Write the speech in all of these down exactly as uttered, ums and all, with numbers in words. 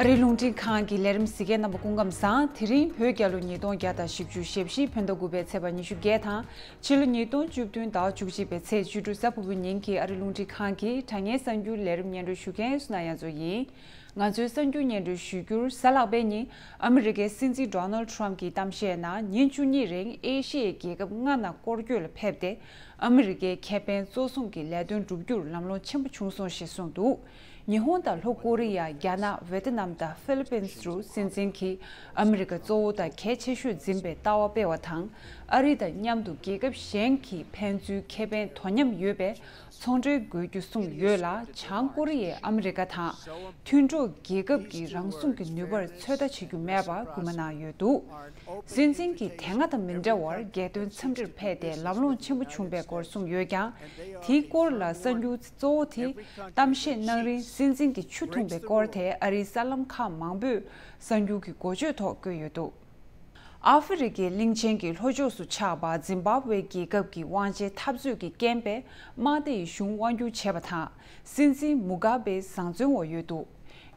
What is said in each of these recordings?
ཨ་རིའི་རླུང་འཕྲིན་ཁང་གི་ལས་རིམ་གཟིགས་མཁན་རྣམ་པ་སྐུ་ཁམས་བཟང་། དེ་རིང་བོད་རྒྱལ་ལོ་ཉིས་སྟོང་བརྒྱ་དང་བཞི་བཅུ་ཞེ་བཞི་བོད་ཟླ་དགུ་པའི་ཚེས་པ་ཉི་ཤུ་བརྒྱད་དང་ཕྱི་ལོ་ཉིས་སྟོང་བཅུ་བདུན་ཟླ་བ་བཅུ་གཅིག་པའི་ཚེས་བཅུ་དྲུག་གཟའ་ཕུར་བུའི་ཉིན་གྱི་ཨ་རིའི་རླུང་འཕྲིན་ཁང་གི་དྲ་བརྙན་གསར་འགྱུར་ལས་རིམ་སྙན་སྒྲོན་ཞུ་མཁན་སུ་ན་ཡ་མཚོ་ཡིན། ང་ཚོའི་གསར་འགྱུར་སྙན་སྒྲོན་ཞུ་རྒྱུར། གཟའ་ལྷག་པའི་ཉིན་ཨ་མི་རི་ཀའི་སྲིད་འཛིན་ཌོ་ནལ་ཊམ་གྱི་གཏམ་བཤད་ནང་ཉིན་བཅུ་གཉིས་རིང་ཨེ་ཤི་ཡའི་རྒྱལ་ཁབ་ལྔ་ནང་སྐོར་སྐྱོད་ལ་ཕེབས་ཏེ། ཨ་མི་རི་ཀའི་ཁེ་ཕན་གཙོ་བཟུང་གི་ལས་དོན་བསྒྲུབ་རྒྱུར་ལམ་ལྷོང་ཆེན་པོ་བྱུང་སོང་ཞེས་གསུངས་འདུག་ཉི་ཧོང་དང་ལྷོ་ཀོ་རི་ཡ། རྒྱ་ནག་ཝེ་ཏི་ནམ་དང་ཧྥི་ལི་པིན་སུ་སྲིད་འཛིན་གྱིས་ཨ་མི་རི་ཀ་གཙོ་བོ་དང་གལ་ཆེ་ཤོས་འཛིན་པའི་ལྟ་བ་སྤེལ་བ་དང་། ཨ་རི་དང་མཉམ་དུ་རྒྱལ་ཁབ་གཞན་གྱི་ཕན་ཚུན་ཁེ་ཕན་དོ་མཉམ་ཡོད་པའི་ཚོང་འབྲེལ་དགོས་རྒྱུ་གསུངས་ཡོད་ལ། བྱང་ཀོ་རི་ཡས་ཨ་མི་རི་ཀ་དང་མཐུན་གྲོགས་རྒྱལ་ཁབ་ཀྱི་རང་སྲུང་གི་ནུས་པར་ཚོད་ལྟ་བྱེད་རྒྱུ་མེད་པར་སྐུལ་མ་གནང་ཡོད་འདུག་སྲིད་འཛིན་གྱིས་དེ་སྔ་དང་མི་འདྲ་བར་རྒྱལ་དོན་འཚམས་འདྲིར་ཕེབས་ཏེ་ལམ་ལྷོང་ཆེན་པོ་བྱུང་བའི་སྐོར་གསུངས་ཡོད་ཀྱང་། དེའི་སྐོར་ལ་གསར་འགྱུར་གཙོ་བོ་དེ་གཏམ་བཤད་གནང་རིང་སྲིད་འཛིན་གྱི་ཆུ་འཐུང་བའི་སྐོར་དེ་ཨ་རིའི་གསར་ལམ་ཁག་མང་པོས་གསར་འགྱུར་གྱི་འགོ་བརྗོད་ཐོག་བཀོད་ཡོད་འདུག་ཨ་ཧྥེ་རི་ཁའི་གླིང་ཆེན་གྱི་ལྷོ་ཕྱོགས་སུ་ཆགས་པ་ཛིམ་བྷབ་ཝེ་རྒྱལ་ཁབ་ཀྱི་དབང་ཆའི་འཐབ་རྩོད་ཀྱི་རྐྱེན་པས་དམག་སྡེ་ཡི་གཞུང་དབང་སྒྱུར་བྱས་པ་དང་། སྲིད་འཛིན་མུ་གྷ་བེ་བཟང་བཙོན་འོག་ཡོད་འདུག་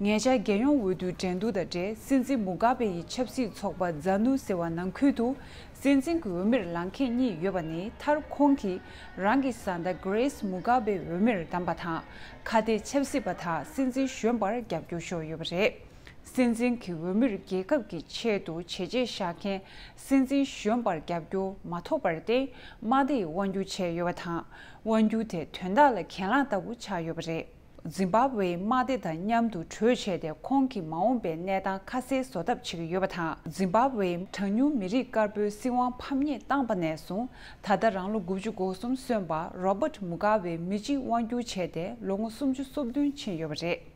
ཉེ་ཆར་རྒྱལ་ཡོངས་འོས་བསྡུའི་འགྲན་བསྡུར་དང་འབྲེལ། སྲིད་འཛིན་མུ་གྷ་བེ་ཡི་ཆབ་སྲིད་ཚོགས་པ་ཛ་ནུ་ཟེར་བ་ནང་ཁུལ་དུ། སྲིད་འཛིན་གྱི་འོས་མིར་ལངས་མཁན་གཉིས་ཡོད་པ་ནི། མཐར་ཁོང་གིས་རང་གི་བཟའ་ཟླ་གྷི་རེས་མུ་གྷ་བེ་འོས་མིར་བདམས་པ་དང་། ཁ་གཏད་ཆབ་སྲིད་པ་དག་སྲིད་འཛིན་གཞོན་པར་རྒྱབ་སྐྱོར་ཤོར་ཡོད་པ་རེད། སྲིད་འཛིན་གྱི་འོས་མིར་རྒྱལ་ཁབ་ཀྱི་ཆེད་དུ་བྱས་རྗེས་བཞག་མཁན་སྲིད་འཛིན་གཞོན་པར་རྒྱབ་སྐྱོར་མ་ཐོབ་པར་བརྟེན། དམག་སྡེ་ཡིས་དབང་སྒྱུར་བྱས་ཡོད་པ་དང་། དབང་སྒྱུར་དེ་དོན་དག་ལ་གྱེན་ལངས་ལྟ་བུ་ཆགས་ཡོད་པ་རེད། ཛིམ་བྷབ་ཝེའི་དམག་སྡེ་དང་མཉམ་དུ་གྲོས་བྱས་ཏེ། ཁོང་གི་མ་འོངས་པའི་གནས་སྟངས་ཁ་གསལ་བཟོ་ཐབས་བྱེད་ཀྱི་ཡོད་པ་དང་། ཛིམ་བྷབ་ཝེའི་གྲངས་ཉུང་མི་རིགས་དཀར་པོའི་སྲིད་དབང་ཕམ་ཉེས་བཏང་པ་ནས་བཟུང་། ད་ལྟ་རང་ལོ་དགུ་བཅུ་གོ་གསུམ་སོན་པ་རོ་བྷར་མུ་གྷ་ཝེ་མི་གཅིག་དབང་སྒྱུར་བྱས་ཏེ་ལོ་ངོ་སུམ་ཅུ་སོ་བདུན་ཕྱིན་ཡོད་པ་རེད།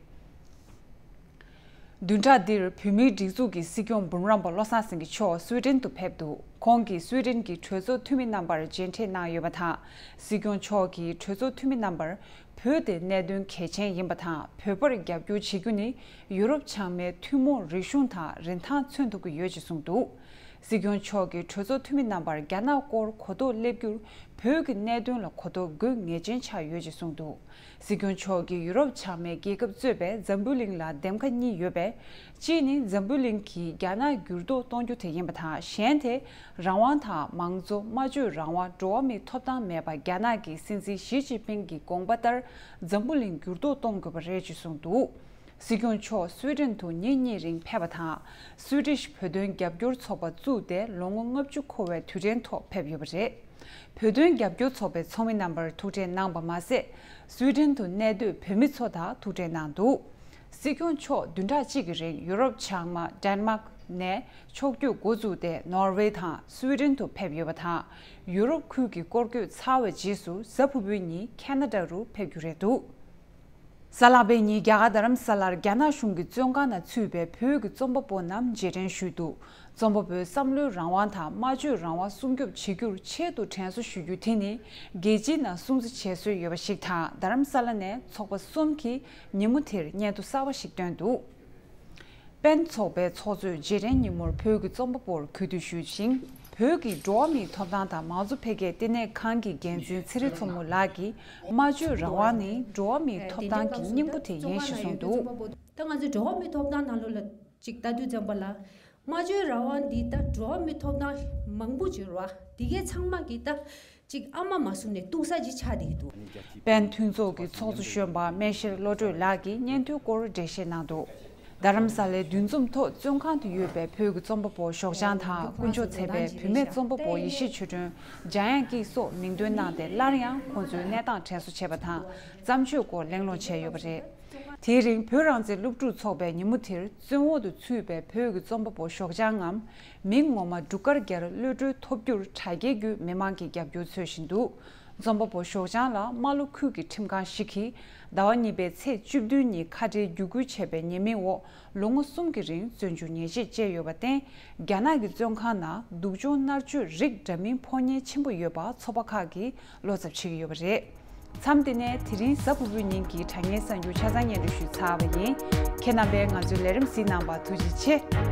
བདུན་ཕྲག་འདིར་བོད་མིའི་སྒྲིག་འཛུགས་ཀྱི་སྲིད་སྐྱོང་འབུམ་རམས་པ་བློ་བཟང་སེང་གེ་མཆོག་སུའེ་ཏེན་དུ་ཕེབས་འདུག་ཁོང་གིས་སུའེ་ཏེན་གྱི་གྲོས་ཚོགས་འཐུས་མི་རྣམ་པར་མཇལ་འཕྲད་གནང་ཡོད་པ་དང་། སྲིད་སྐྱོང་མཆོག་གིས་གྲོས་ཚོགས་འཐུས་མི་རྣམ་པར་བོད་དེ་གནད་དོན་གལ་ཆེན་ཡིན་པ་དང་། བོད་པར་རྒྱབ་སྐྱོར་བྱེད་རྒྱུ་ནི་ཡུ་རོབ་བྱང་མའི་ཐུན་མོང་རིག་གཞུང་དང་རིན་ཐང་མཚོན་ཐུབ་ཀྱི་ཡོད་ཅེས་གསུངས་འདུག་སྲིད་སྐྱོང་མཆོག་གིས་གྲོས་ཚོགས་འཐུས་མི་རྣམ་པར་རྒྱ་ནག་སྐོར་གོ་རྟོགས་སླེབས་རྒྱུར་བོད་ཀྱི་གནད་དོན་ལ་གོ་རྟོགས་དགོས་ངེས་ཅན་ཆགས་ཡོད་ཅེས་གསུངས་འདུག་སྲིད་སྐྱོང་མཆོག་གིས་ཡུ་རོབ་བྱང་མའི་རྒྱལ་ཁབ་གཙོས་པའི་འཛམ་བུ་གླིང་ལ་འདེམས་ཁ་གཉིས་ཡོད་པས། གཅིག་ནི་འཛམ་བུ་གླིང་གིས་རྒྱ་ནག་འགྱུར་ལྡོག་གཏོང་རྒྱུ་དེ་ཡིན་པ་དང་། གཞན་དེ་རང་དབང་དང་མང་གཙོ། སྨྲ་བརྗོད་རང་དབང་། འགྲོ་བ་མིའི་ཐོབ་ཐང་མེད་པ། རྒྱ་ནག་གི་སྲིད་འཛིན་ཞི་ཅིན་ཕིང་གི་དགོངས་པ་ལྟར་འཛམ་བུ་གླིང་འགྱུར་ལྡོག་གཏོང་དགོས་པ་རེད་ཅེས་གསུངས་འདུག་སྲིད་སྐྱོང་མཆོག་སུའེ་ཏེན་དུ་ཉིན་གཉིས་རིང་ཕེབས་པ་དང་། སུའེ་ཏིཤ་བོད་དོན་རྒྱབ་སྐྱོར་ཚོགས་པ་བཙུགས་ཏེ་ལོ་ངོ་ལྔ་བཅུ་འཁོར་བའི་དུས་དྲན་ཐོག་ཕེབས་ཡོད་པ་རེད། བོད་དོན་རྒྱབ་སྐྱོར་ཚོགས་པའི་ཚོགས་མི་རྣམ་པར་ཐུག་འཕྲད་གནང་པ་མ་ཟད། སུའེ་ཏེན་དུ་གནས་སྡོད་བོད་མི་ཚོ་དང་ཐུག་འཕྲད་གནང་འདུག་སྲིད་སྐྱོང་མཆོག་བདུན་ཕྲག་གཅིག་གི་རིང་ཡུ་རོབ་བྱང་མ་ཌེན་མཱག་ནས་ཕྱོགས་བསྐྱོད་འགོ་བཙུགས་ཏེ་ནོར་ཝེ་དང་སུའེ་ཏེན་དུ་ཕེབས་ཡོད་པ་དང་། ཡུ་རོབ་ཁུལ་གྱི་སྐོར་སྐྱོད་ཚར་བའི་རྗེས་སུ་གཟའ་ཕུར་བུའི་ཉིན་ཁེ་ན་ཌ་རུ་ཕེབས་རྒྱུ་རེད་འདུག་གཟའ་ལྷག་པའི་ཉིན་རྒྱ་གར་རྡ་རམ་ས་ལར་རྒྱ་ནག་གཞུང་གི་བཙོན་ཁང་ནང་ཚུད་པའི་བོད་ཀྱི་རྩོམ་པ་པོ་རྣམས་རྗེས་དྲན་ཞུས་འདུག་རྩོམ་པ་པོའི་བསམ་བློའི་རང་དབང་དང་སྨྲ་བརྗོད་རང་དབང་སྲུང་སྐྱོབ་བྱེད་རྒྱུར་ཆེད་དུ་དྲན་གསོ་ཞུ་རྒྱུ་དེ་ནི་རྒྱལ་སྤྱིའི་ནང་སྲུང་བརྩི་བྱེད་སྲོལ་ཡོད་པ་ཞིག་དང་། རྡ་རམ་ས་ལ་ནས་ཚོགས་པ་གསུམ་གྱིས་ཉིན་མོ་དེར་སྙན་ཐོ་གསར་པ་ཞིག་བཏོན་འདུག་པེན་ཚོགས་པའི་ཚོགས་གཙོས་རྗེས་དྲན་ཉིན་མོར་བོད་ཀྱི་རྩོམ་པ་པོར་གུས་འདུད་ཞུས་ཤིང་། བོད་ཀྱི་འགྲོ་བ་མིའི་ཐོབ་ཐང་དང་མང་གཙོ་འཕེལ་རྒྱས་ལྟེ་གནས་ཁང་གི་འགན་འཛིན་ཚེ་རིང་མཚོ་མོ་ལགས་ཀྱིས་སྨྲ་བརྗོད་རང་དབང་ནི་འགྲོ་བ་མིའི་ཐོབ་ཐང་གི་སྙིང་པོ་དེ་ཡིན་ཞེས་གསུངས་འདུག་ད་ང་ཚོའི་འགྲོ་བ་མིའི་ཐོབ་ཐང་ནང་ལོགས་ལ་ཅིག་ལྟ་དུས་ཙམ་པ་ལ། སྨྲ་བརྗོད་རང་དབང་འདི་ད་འགྲོ་བ་མིའི་ཐོབ་ཐང་མང་པོ་ཅིག་རེད་བ། འདི་གའི་ཚང་མ་གི་ད་ཅིག་ཨ་མ་མ་བཟུང་ནས་ལྟུང་ས་ཅིག་ཆགས་བསྡད་ཀྱི་འདུག་པེན་མཐུན་ཚོགས་ཀྱི་ཚོགས་གཙོ་གཞོན་པ་སྨན་ཤེར་བློ་གྲོས་ལགས་ཀྱིས་སྙན་ཐོའི་སྐོར་འགྲེལ་བཤད་གནང་འདུག་རྡ་རམ་ས་ལའི་འདུ་འཛོམས་ཐོག་བཙོན་ཁང་དུ་ཡོད་པའི་བོད་ཀྱི་རྩོམ་པ་པོ་ཞོགས་ལྗང་དང་། དཀོན་མཆོག་ཚེ་དཔལ། བུད་མེད་རྩོམ་པ་པོ་ཡེ་ཤེས་ཆོས་སྒྲོན། འཇམ་དབྱངས་སྐྱིད་སོགས་མིང་འདོན་གནང་སྟེ། སླར་ཡང་ཁོང་ཚོའི་གནས་སྟངས་དྲན་གསོ་བྱས་པ་དང་། བརྩམས་ཆོས་སྐོར་གླེང་སློང་བྱས་ཡོད་པ་རེད། དེའི་རིང་བོད་རང་བཙན་སློབ་ཕྲུག་ཚོགས་པས་ཉིན་མོ་དེར་བཙོན་འོག་ཏུ་ཚུད་པའི་བོད་ཀྱི་རྩོམ་པ་པོ་ཞོགས་ལྗང་ངམ། མིང་ངོ་མ་འབྲུག་དཀར་རྒྱལ་བློ་གྲོས་ཐོབ་རྒྱུར་དྲ་རྒྱའི་བརྒྱུད་མི་མང་གིས་རྒྱབ་སྐྱོར་འཚོལ་བཞིན་འདུག་རྩོམ་པ་པོ་ཞོགས་ལྗང་ལ་རྨ་ལྷོ་ཁུལ་གྱི་ཁྲིམས་ཁང་ཞིག་གིས་ཟླ་བ་གཉིས་པའི་ཚེས་བཅུ་བདུན་ཉིན་ཁ་བྲལ་བརྒྱུད་སྐུལ་བྱས་པའི་ཉེས་མིང་འོག་ལོ་ངོ་གསུམ་གྱི་རིང་བཙོན་འཇུག་ཉེས་ཆད་བཅད་ཡོད་པར་བརྟེན། རྒྱ་ནག་གི་བཙོན་ཁང་ནང་སྡུག་སྦྱོང་མནར་གཅོད་རིགས་འདྲ་མིན་ཕོག་ཉེན་ཆེན་པོ་ཡོད་པ་ཚོགས་པ་ཁག་གིས་བློ་འཚབ་བྱེད་ཀྱི་ཡོད་པ་རེད། མཚམས་འདི་ནས་དེ་རིང་གཟའ་ཕུར་བུའི་ཉིན་གྱི་དྲ་བརྙན་གསར་འགྱུར་ཆ་ཚང་སྙན་སྒྲོན་ཞུས་ཚར་བ་ཡིན། ཁྱེད་རྣམ་པས་ང་ཚོའི་ལས་རིམ་གཟིགས་གནང་བར་ཐུགས་རྗེ་ཆེ།